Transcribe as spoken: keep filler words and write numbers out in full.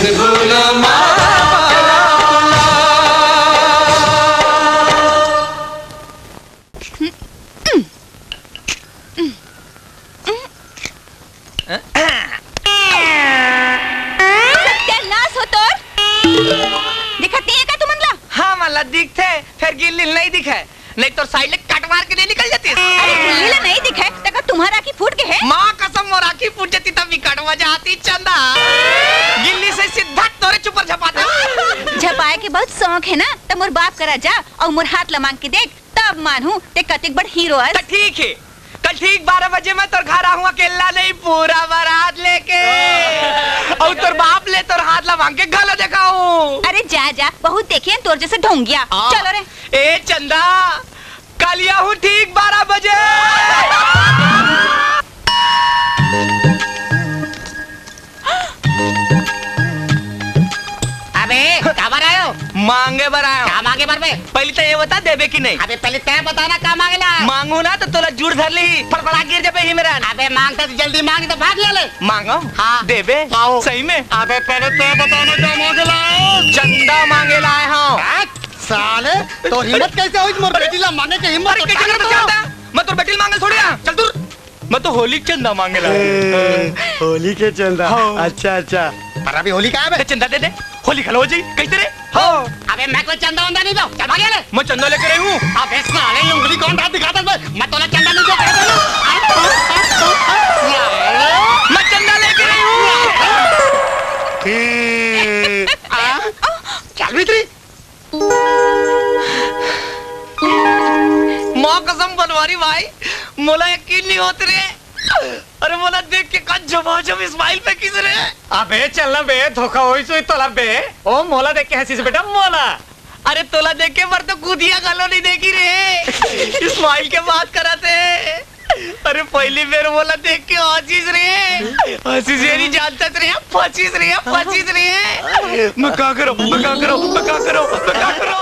सत्यानाश हो तोर। दिखत नहीं है का तुमन ला? हाँ, मन ला दिखथे, फेर गिल्ली नहीं दिखे, नहीं तो साइड ले कट मार के नहीं निकल जाती। अरे गिल्ली ला नहीं दिखे, त का तुम्हार आँखी फूट गे हे? माँ कसम, मोर आँखी फूट जाती तब भी कट मजा आती चंदा। गिल्ली से सीधा तोरे चुपर झपाता। झपाए के बहुत शौक है ना, त मोर बाप करा जा अउ मोर हाथ ला मांग के देख, तब मानहूँ ते कतेक बड़ हीरो अस। त ठीक है, कल ठीक बारह बजे मैं तोर घर आहूँ, अकेला नहीं, पूरा बारात लेके। अउ तोर बाप ले तोर हाथ ला मांग के घलो देखाहूँ। अरे जा जा, बहुत देखे हैं तोर जैसे ढोंगिया। आ। चलो रे। ए चंदा, कल आहूँ ठीक बारह बजे। अबे, काबर आयो? मांगे बर आयो। का मांगे बर बे? पहले तो ये बता, देबे कि नहीं? अबे, पहले तैं बता ना, का मांगे ला? मांगू ना तो तोला जूड़ धर ली, फड़फड़ा गिर जाबे ही मेरा। अबे, मांगता तो जल्दी मांग, तो भाग ले ले। मांगो? हाँ। देबे? आओ। सही में? अबे, पहले तैं बता ना, का मांगे ला? चंदा मांगे लाए हूँ। हट, साले, तोर हिम्मत कैसे होइस मोर बेटी ला मांगे के हिम्मत? अरे, कैसे करता चंदा? मैं तोर बेटी ला मांगे थोड़ी आ। चल दूर। मैं तो होली के चंदा मांगे ला। ए, होली के चंदा। हाँ। अच्छा, अच्छा। पर अभी होली का है बे? ते चंदा दे दे, होली खलो हो जाई, कैसे रे? हाँ। अबे मैं कोई चंदा वंदा नहीं दो, चल भाग ले। मैं चंदा लेके रही हूँ। अबे साले, ये उंगली कौन बात दिखाता है? मैं तोला चंदा नहीं दे, कह दे ना। मैं चंदा लेके रही हूँ। ए, आ, चल भीतरी। माँ कसम बनवारी भाई, मोला यकीन नहीं होत रे। अरे मोला देख के का झमाझम smile फेंकिस रे। अबे चल ना बे, धोखा होइस होही तोला बे। ओ मोला देख के हंसिस बेटा, मोला। अरे तोला देख के बर तो कुतिया घलो नहीं देखी रे। Smile के बात करत हे। अरे पहली बेर मोला देख के हंसिस रे। हंसिस ये नहीं जानता रे, फंसिस रे, फंसिस रे। मैं का करूं, मैं का करूं, मैं का करूं, मैं का करूं?